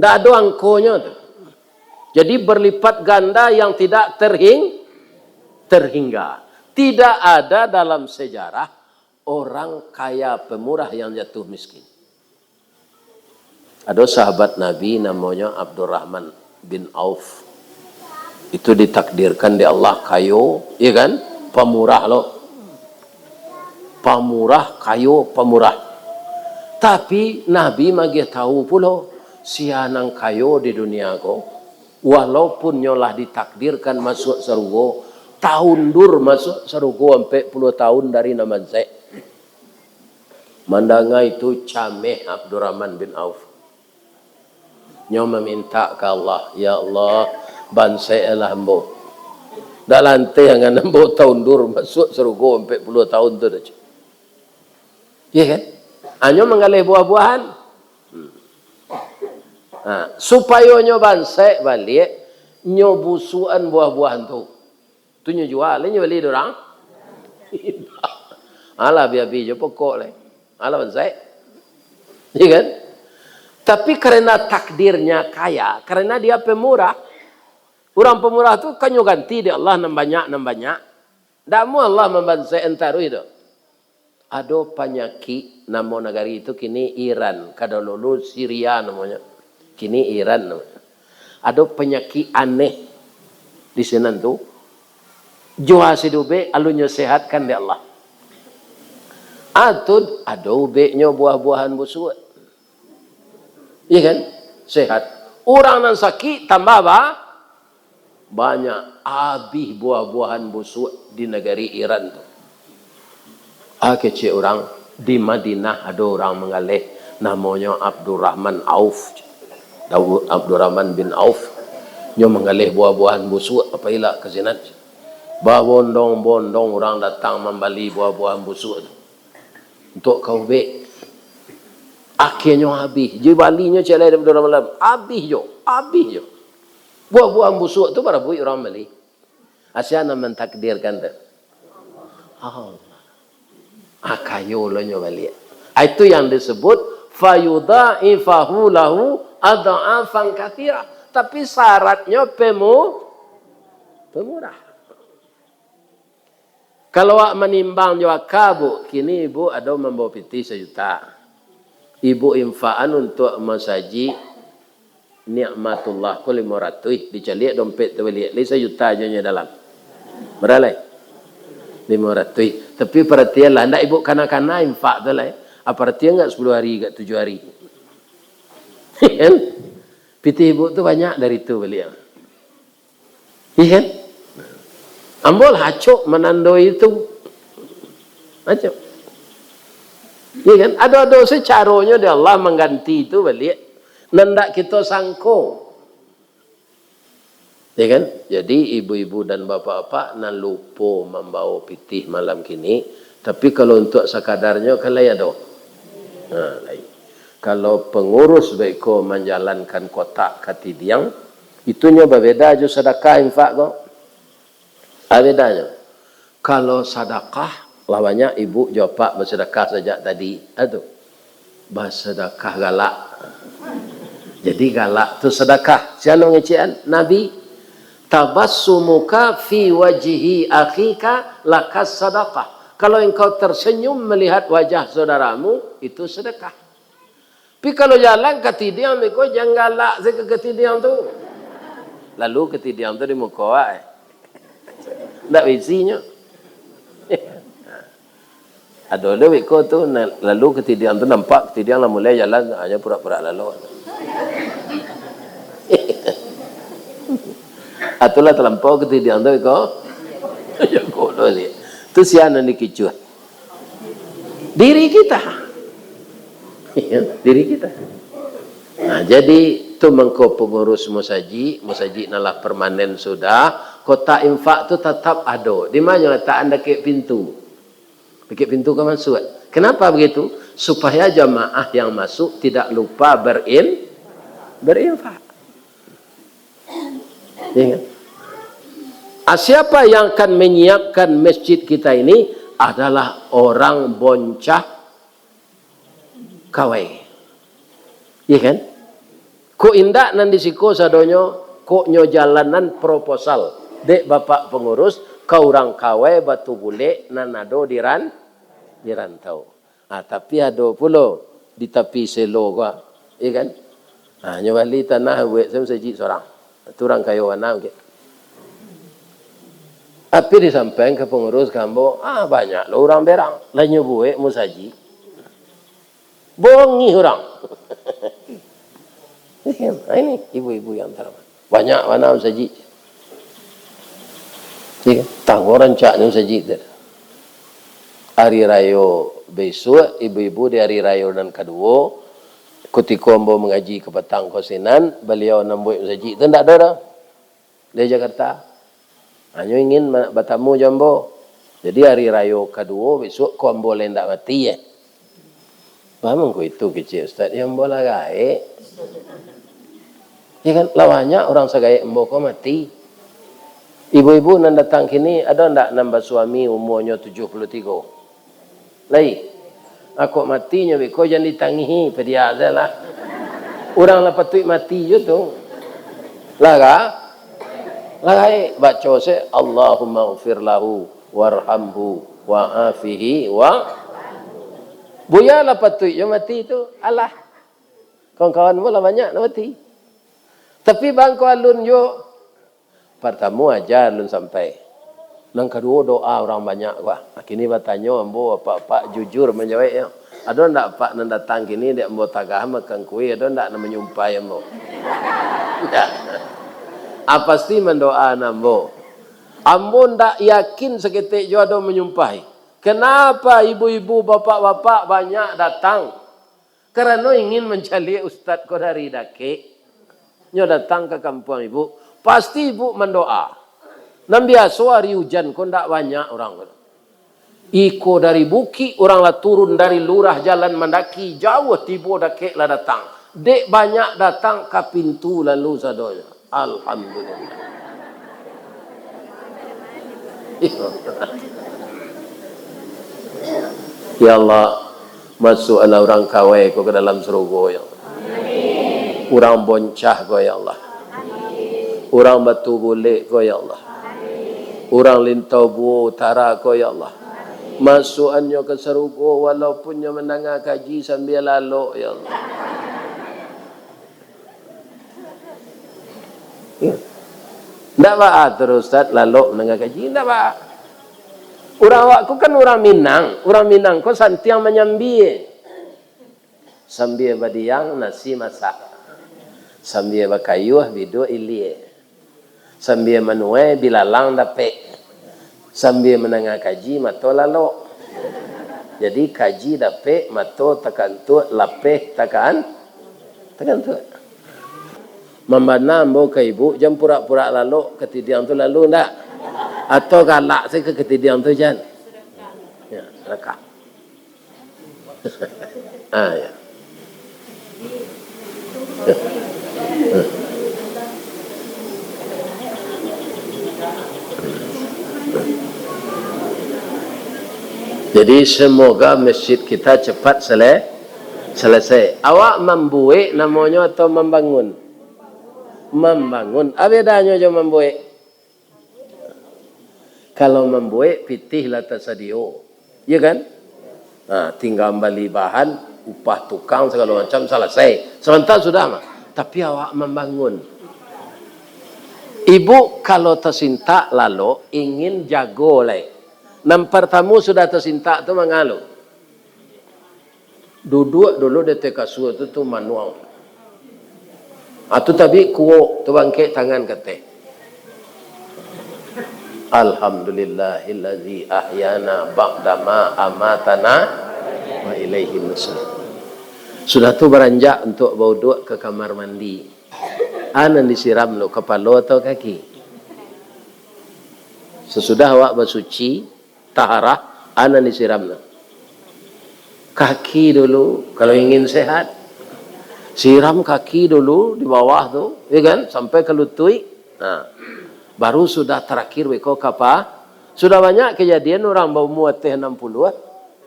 Ndak ado angkonyo tu. Jadi, berlipat ganda yang tidak terhing-, terhingga. Tidak ada dalam sejarah orang kaya pemurah yang jatuh miskin. Ado sahabat Nabi namonyo Abdurrahman bin Auf. Itu ditakdirkan dek Allah kayo, iya kan? Pamurah lo. Pamurah, kayo, pamurah. Tapi, Nabi magiah tahu pulo, sia nan kayo di dunia ko, walaupun nyo lah ditakdirkan masuak sarugo, taundur masuak sarugo ampek puluah tahun dari nan bansek. Mandanga itu cameh Abdurrahman bin Auf. Nyo mamintak ka Allah, "Ya Allah, bansek-lah ambo. Ndak lanteh angan ambo taundur masuak sarugo ampek puluah tahun tu dah." Iya kan? Anyo manggaleh buah-buahan. Hmm. Ha, supayo nyo bansek baliak, nyo busuakan buah-buahan tu. Tu nyo jua, lai nyo bali dek urang? Indak. Alah, bi-abi jo pokok lai. Alah, bansek. Iya kan? Tapi karena takdirnya kaya, karena dia pemurah. Urang pemurah tu kan nyo ganti dek Allah nan banyak, nan banyak. Ndak amuah Allah mambansek-an taruih tu. Ado panyakik, namo nagari tu kini Iran, kadahulu Syria namonyo. Kini Iran namonyo. Ado panyakik aneh di sinan tu. Jua si dubek, alun nyo sehatkan dek Allah. Atun ado ubeknyo buah-buahan busuak. Iya kan? Sehat. Urang nan sakik tambah ba-, banyak, abih buah-buahan busuak di nagari Iran tu. Ah, kecek urang, di Madinah ado urang manggaleh, namonyo Abdurrahman Auf. Daud Abdurrahman bin Auf. Nyo manggaleh buah-buahan busuak, apo ilak ka sinan. Babondong-bondong urang datang mambali buah-buahan busuak tu. Untuak ka ubek. Akhianyo abih. Jadi balinyo ciek lai daripado malam. Abih jo. Abih jo. Buah-buahan busuak tu barabuik urang bali. Sia nan mantakdirkan tu? Allah. Ah, kayo lo nyo baliak. Ah, itu yang disebut, "Fayudha'ifahu lahu adh'afan katsirah." Tapi syaratnyo pemu-, pemurah. Kalau awak manimbang jo aka, Bu, kini ibu ado mambawa pitih sajuta. Ibu infakan untuak masajik Nikmatullah ko limo ratuih, dicaliak dompet tu baliak, lai sajuta jo nyo dalam. Bara lai? Limo ratuih. Tapi paratianlah, ndak ibu kana-kana infak tu lai. Apa arti enggak sepuluh hari, enggak tujuh hari? Kan? Pitih ibu tu banyak dari tu baliak. Iya kan? Ambo lah acok manandoi itu. Acok. Iya kan? Ado-ado se caronyo di Allah mangganti itu baliak. Nan ndak kito sangko. Ya kan? Jadi, ibu-ibu dan bapak-bapak nan lupo mambawa pitih malam kini, tapi kalau untuk sakadarnyo kan lai ado. Ha, lai. Kalau pangurus baiko manjalankan kotak katidiang, itunyo babeda jo sadakah infak ko. A bedanyo. Kalau sadakah, lah banyak ibu jo apak basadakah sajak tadi. Ado. Basadakah galak. Jadi galak tu sadakah. Sia nan mangecekan? Nabi. "Tabassumuka fi wajhi akhika lakas sadakah." Kalau engkau tersenyum melihat wajah saudaramu, itu sedekah. Tapi kalau jalan katidiang beko, jan galak se ka katidiang tu. Lalu katidiang tu di muko awak, eh. Ndak baisinyo. Ado lo beko tu, na-, lalu katidiang tu nampak, katidiang lah mulai jalan, hanyo pura-pura lalok. Atulah talampau katidiang tu beko. Jago lo ni. Tu sia nan dikicuah. Diri kita. Ya, diri kita. Nah, jadi tu mangko pangurus musajik, musajik nan lah permanen sudah, kotak infak tu tatap ado. Di ma nyo latakan? Dakek pintu. Dakek pintu ka masuak. Kenapa begitu? Supaya jamaah yang masuk tidak lupa berin-, berinfak. Ya kan? Ah, siapa yang akan menyiapkan masjid kita ini adalah orang Boncah Kawai. Ya kan? Kok indak nan di siko sadonyo, kok nyo jalanan proposal dek Bapak Pangurus ka urang Kawai Batu Bulek nan ado di ran-, di rantau. Ah, tapi ado pulo di tapi selo ko, iya kan? Ah, nyo bali tanah buek se musajik surang. Tu urang kayo bana, oke. Tapi disampaikan ka pangurus ka ambo, ah, banyak lo urang berang. Lah nyo buek musajik. Bongih urang. Iya kan? Ah, ini ibu-ibu yang terhormat. Banyak bana musajik. Iya kan? Tangguang rancaknyo musajik tu. Ari rayo bisuak, ibu-ibu di ari rayo nan kaduo, kutiko ambo mangaji ka patang ko sinan, baliau nan buek musajik tu ndak ado doh. Dari Jakarta. Hanyo ingin ma-, batamu jo ambo. Jadi, ari rayo kaduo bisuak ko ambo lai ndak mati, eh. Baa mangko itu kecek Ustaz, yo ambo lah gaek. Ya kan, lah banyak urang sagaek ambo ko mati. Ibu-ibu nan datang kini, ado ndak nan basuami umuanyo tujuah puluah tigo? Lai. Akok matinyo beko jan ditangihi, padiah sajolah. Urang lah patuik mati jo tu. Lah ga-, lah gaek, baco se, "Allahumma ghfir lahu, warhamhu, wa afihi, wa." Buya lah patuik jo mati tu, alah. Kawan-kawan ambo lah banyak nan mati. Tapi bangko alun jo. Partamo aja alun sampai. Nan kaduo doa urang banyak ko. Kini batanyo ambo, apak-apak jujur manjawaiknyo. Ado ndak apak nan datang kini dek ambo tagah makan kue, ado ndak nan manyumpahi ambo? Ndak. Ah, pasti mandoa ambo. Ambo ndak yakin saketek juo ado manyumpahi. Kenapa ibu-ibu, bapak-bapak banyak datang? Karano ingin mancaliak ustad ko dari dakek. Nyo datang ka kampuang ibu, pasti ibu mandoa. Nan biaso ari ujan ko ndak banyak urang ko. Iko dari bukik, urang lah turun dari lurah jalan mandaki, jauah tibo dakek lah datang. Dek banyak datang ka pintu lalu sadonyo. Alhamdulillah. Ya Allah, masuakkanlah urang Kawai ko ka dalam sarugo, ya Allah. Urang Boncah ko, ya Allah. Urang Batu Bulek ko, ya Allah. Urang Lintau Buo Utara ko, ya Allah. Masuakannyo ka sarugo walaupun nyo mandanga kaji sambia lalok, ya Allah. Ndak baa tu, Ustaz, lalok mandanga kaji, ndak baa. Urang awak ko kan urang Minang, urang Minang ko santiang manyambia. Sambia badiang, nasi masak. Sambia bakayuah, biduak ilia. Sambia manuai, bilalang dapek. Sambia mandanga kaji, mato lalok. Jadi, kaji dapek, mato takantuak, lapeh takan-, takantuak. Mambana ambo ka ibu, jan purak-purak lalok katidiang tu lalu ndak? Atau galak sajo ka katidiang tu, jan? Ya, sedekah. Ah, ya. Jadi, semoga masjid kita cepat sele-, selesai. Awak mambuek namonyo atau mambangun? Mambangun. Apa bedanyo jo mambuek? Kalau mambuek, pitih lah tasadio. Iya kan? Nah, tinggal bali bahan, upah tukang, sagalo macam, salasai. Samantaro sudah mah. Tapi awak mambangun. Ibu kalau tasintak lalok, ingin jago lai. Nan partamo sudah tasintak tu manga lo? Duduak dulu di ateh kasua tu, tu manuang. Ah, tu tabik kuok, tu bangkek tangan ka ateh. Alhamdulillahillazi ahyana ba'dama amatana wa ilaihin nusyur. Sudah tu baranjak untuak bauduak ka kamar mandi. A nan disiram lo, kapalo atau kaki? Sasudah awak basuci, taharah, a nan disiram tu? Kaki dulu, kalau ingin sehat. Siram kaki dulu di bawah tu, ya kan, sampai ka lutuik. Nah, baru sudah tarakhir beko kapa-, sudah banyak kajadian urang baumua ateh anam puluah,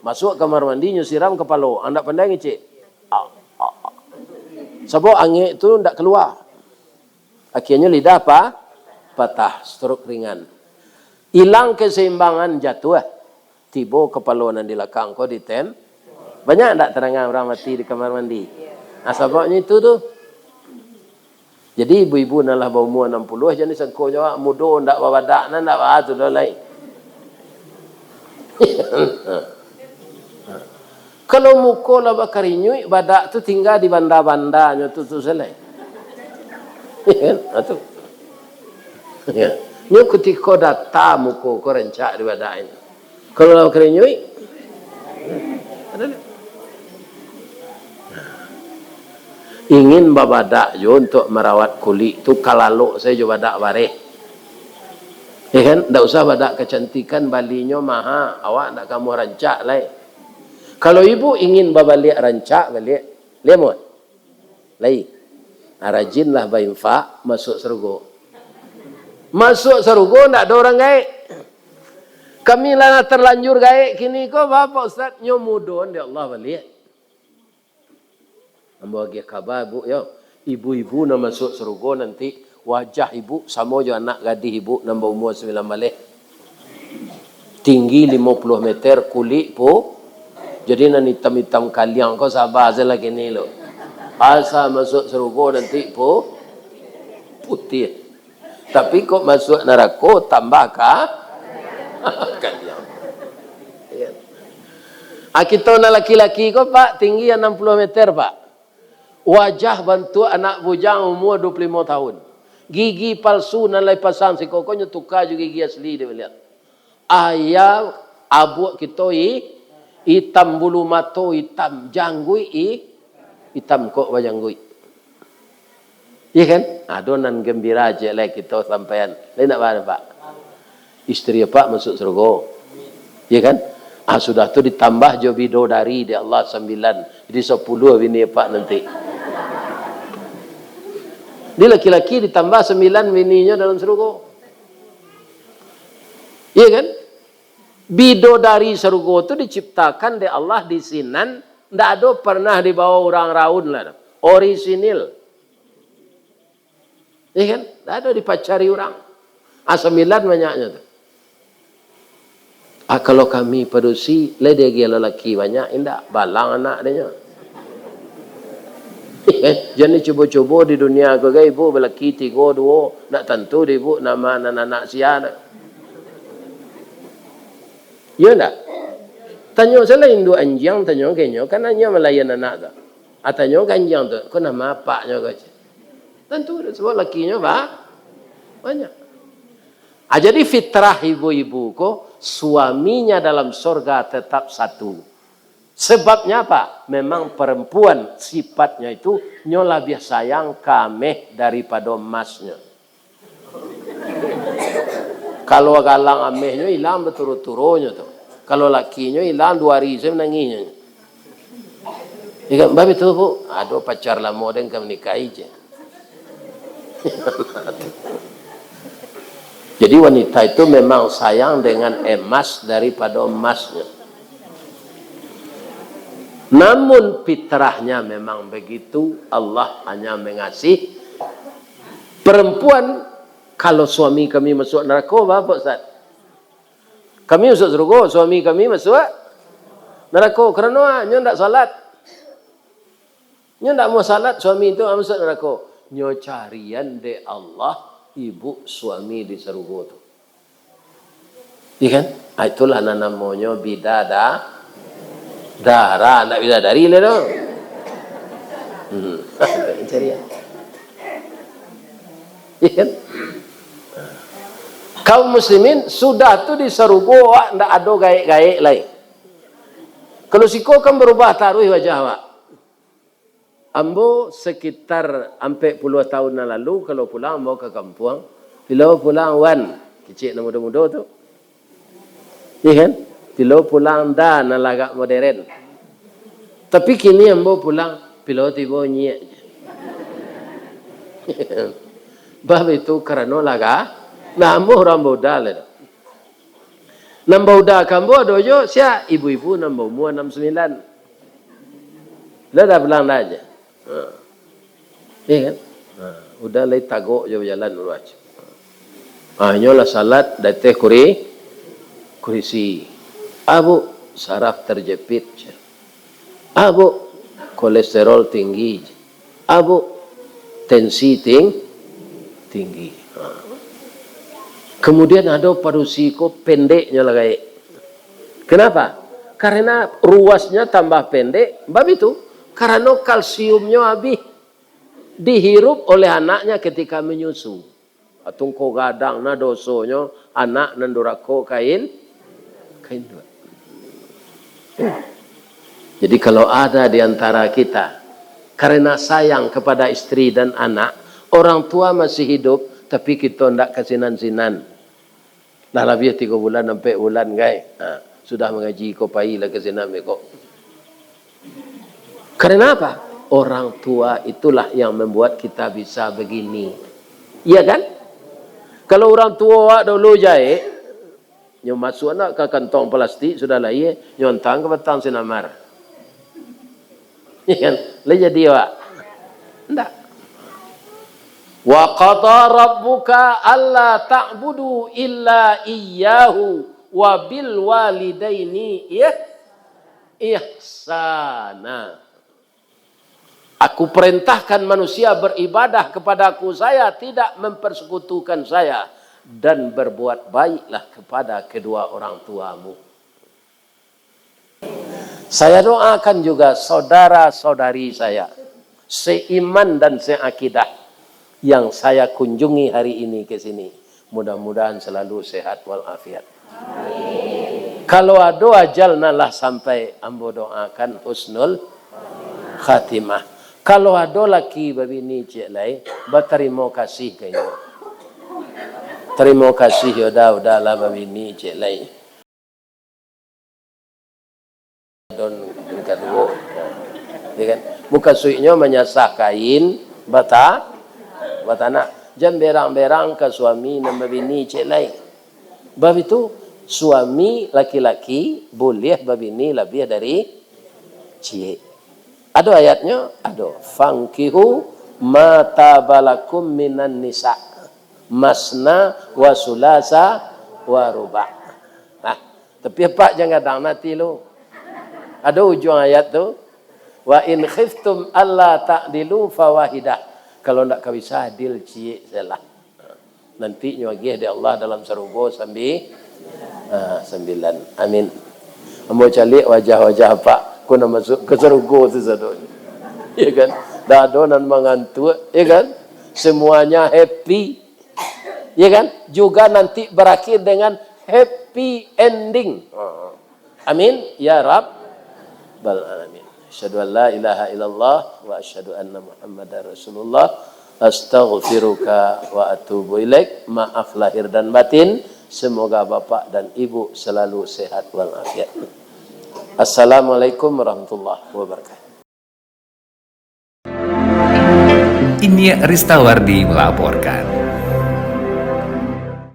masuak kamar mandi, nyo siram kapalo, indak pandai ngecek. Ah, ah, ah. Sabab angek tu indak kalua. Akhirnyo lidah pa-, patah, stroke ringan. Ilang keseimbangan, jatuah. Tibo kapalo nan di lakang ko di ten-, banyak ndak tadanga urang mati di kamar mandi? Nah, sababnyo itu tu. Jadi, ibu-ibu nan lah baumua anam puluah, jan disangko jo awak mudo, ndak babadak, nan ndak baa tu doh lai. Kalau muko lah bakarinyuik, badak tu tingga di banda-bandanyo tu, tu se lai. Ya kan? Ha, tu. Ya. Nyo kutiko data muko ko rancak di badak ini. Kalau lah bakarinyuik, ada ndak? Ingin babadak jo untuak marawat kulik tu, kalalok sajo badak bareh. Ya kan? Ndak usah badak kacantikan, balinyo maha, awak ndak kamuah rancak lai. Kalau ibu ingin babaliak rancak baliak, lai muah? Lai. Ah, rajinlah bainfak, masuak sarugo. Masuak sarugo ndak ado urang gaek. Kami lah terlanjur gaek kini ko, ba, Pak Ustaz, nyo mudoan dek Allah baliak. Ambo agiah kaba, Bu, yo. Ibu-ibu nan masuak sarugo nanti, wajah ibu samo jo anak gadih ibu nan baumua sambilan baleh. Tinggi limo puluah meter, kulik pu-, jadi nan itam-itam kaliang ko saba se lah kini lo. Asa masuak sarugo nanti pu-, putiah. Tapi kok masuak narako tambah ka-, kaliang. Ya. Ah, kito nan laki-laki ko, Pak, tinggi anam puluah meter, Pak. Wajah bantuak anak bujang umua duo puluah limo tahun. Gigi palsu nan lai pasang siko ko nyo tuka jo gigi asli, dek baliak. Ayah abuak kito i-, itam, bulu mato itam, jangguik i-, itam kok bajangguik. Iya kan? Ado nan gembira ciek lai kito sampaian. Lai ndak ba, Pak? Isteri Apak masuak sarugo. Iya kan? Ah, sudah tu ditambah jo bidodari dek Allah sambilan. Jadi sapuluah bini Apak nanti. Di laki-laki ditambah sambilan bininyo dalam sarugo. Iya kan? Bidodari sarugo tu diciptakan dek Allah di sinan, ndak ado pernah dibawa urang raun lah. Orisinil. Iya kan? Ndak ado dipacari urang. Ah, sambilan banyaknyo tu. Ah, kalau kami padusi, lai diagiah lalaki banyak, indak, balang anak dinyo. Jan dicubo-cubo di dunia ko, gai, ibu balaki tigo, duo, ndak tantu dek ibu nama nan anak sia tu. Iyo ndak? Tanyo salah induak anjiang, tanyo ka inyo, kan inyo malayan anak tu. Atanyo ganjiang tu, ko nama apaknyo ko? Tantu, sabab lakinyo ba-, banyak. Ah, jadi fitrah ibu-ibu ko, suaminya dalam sorga tetap satu. Sebabnya apa? Memang perempuan sifatnya itu, nyo labiah sayang ka ameh daripado emasnyo. Kalau galang amehnyo ilang baturo-turonyo tu. Kalau lakinyo ilang duo ari se manangihnyo. Ikan babi tu, Bu, ado pacar lamo den ka manikahi je. Jadi wanita itu memang sayang dengan emas daripado emasnyo. Namun fitrahnya memang begitu, Allah hanya mengasihi perempuan. Kalau suami kami masuk narako, baa, Pak Ustaz? Kami masuk sarugo, suami kami masuk narako. Karano, ah, nyo ndak salat. Nyo ndak mau salat, suami tu, ah, masuk narako. Nyo carian dek Allah, ibu suami di sarugo tu. Iya kan? Ah, itulah nan namonyo bidada-, dara, ndak bidadari lah tu. Hmm. Carian. Iya kan? Kaum muslimin, sudah tu di sarugo awak ndak ado gaek-gaek lai. Kalau siko kan barubah taruih wajah awak. Ambo sekitar ampek puluah tahun nan lalu, kalau pulang ambo ka kampuang, bilo pulang, Wan, kecek nan mudo-mudo tu. Iya kan? Bilo pulang, Da, nan lah agak moderen. Tapi kini ambo pulang, bilo tibo, Nyiak. Bab itu karano laga, nah, ambo urang mudo lah. Nan bauda ka ambo ado jo, sia, ibu-ibu nan baumua anam sambilan. Lah dah pulang dah aja. Ha. Iya kan? Ha. Udah lai tagok jo bajalan dulu aja. Ha, inyo lah salat di ateh kuri-, kurisi. Abu, saraf terjepit, sia. Abu, kolesterol tinggi. Abu, tensi ting-, tinggi. Ha. Kemudian ado padusi ko pendeknyo lah gaek. Kenapa? Karena ruasnya tambah pendek, bab itu, karena kalsiumnyo habis dihirup oleh anaknya ketika menyusu. Atungko gadang nah dosonyo, anak nan durako kain, kain duat. Jadi kalau ada di antara kita, karena sayang kepada istri dan anak, orang tua masih hidup, tapi kito ndak ka sinan-sinan. Lah labiah tigo bulan, ampek bulan, gai. Ha, sudah mangaji ko, pailah ka sinan beko. Karena apa? Orang tua itulah yang membuat kita bisa begini. Iya kan? Kalau orang tua awak dulu jahek, nyo masuak nak ka kantong plastik, sudah lahia, nyo antang ka batang sinamar. Iya kan? Lah jadi awak? Ndak. "Wa qada rabbuka alla ta'budu illa iyyahu wa bil walidaini ih-, ihsana." Aku perintahkan manusia beribadah kepada-Ku saja, tidak mempersekutukan saya, dan berbuat baiklah kepada kedua orang tuamu. Saya doakan juga saudara-saudari saya, seiman dan seakidah, yang saya kunjungi hari ini ke sini. Mudah-mudahan selalu sehat walafiat. Kalau ado ajal nan lah sampai, ambo doakan husnul khatimah. Kalau ado laki babini ciek lai, batarimo kasih ka inyo. Tarimo kasih, yo dah, udah lah babini ciek lai. Don, don kaduo. Ya kan? Mukasuiknyo manyasah kain, bata-, batanak. Jan berang-berang ka suami nan babini ciek lai. Bab itu, suami laki-laki buliah babini labiah dari ciek. Ado ayatnyo? Ado. "Fankihu ma taba lakum minan nisa, masna wa sulasa wa ruba." Nah, tapi apak jan gadang ati lu. Ado ujuang ayat tu, "Wa in khiftum alla ta'dilu fawahidah." Kalau ndak ka bisa adil, ciek sajolah. Nanti nyo agiah dek Allah dalam sarugo sambi-, ah, sambilan. Amin. Ambo caliak wajah-wajah apak, ko nan masuak ka sarugo tu sadonyo. Ya kan? Dah ado nan mangantuak, ya kan? Semuanya happy. Ya kan? Juga nanti berakhir dengan happy ending. Amin ya rabbal alamin. Asyhadu an la ilaha illallah wa asyhadu anna Muhammadar Rasulullah. Astaghfiruka wa atubu ilaik. Maaf lahir dan batin. Semoga Bapak dan Ibu selalu sehat walafiat. Assalamualaikum warahmatullahi wabarakatuh. Inyiak Ristawardi melaporkan.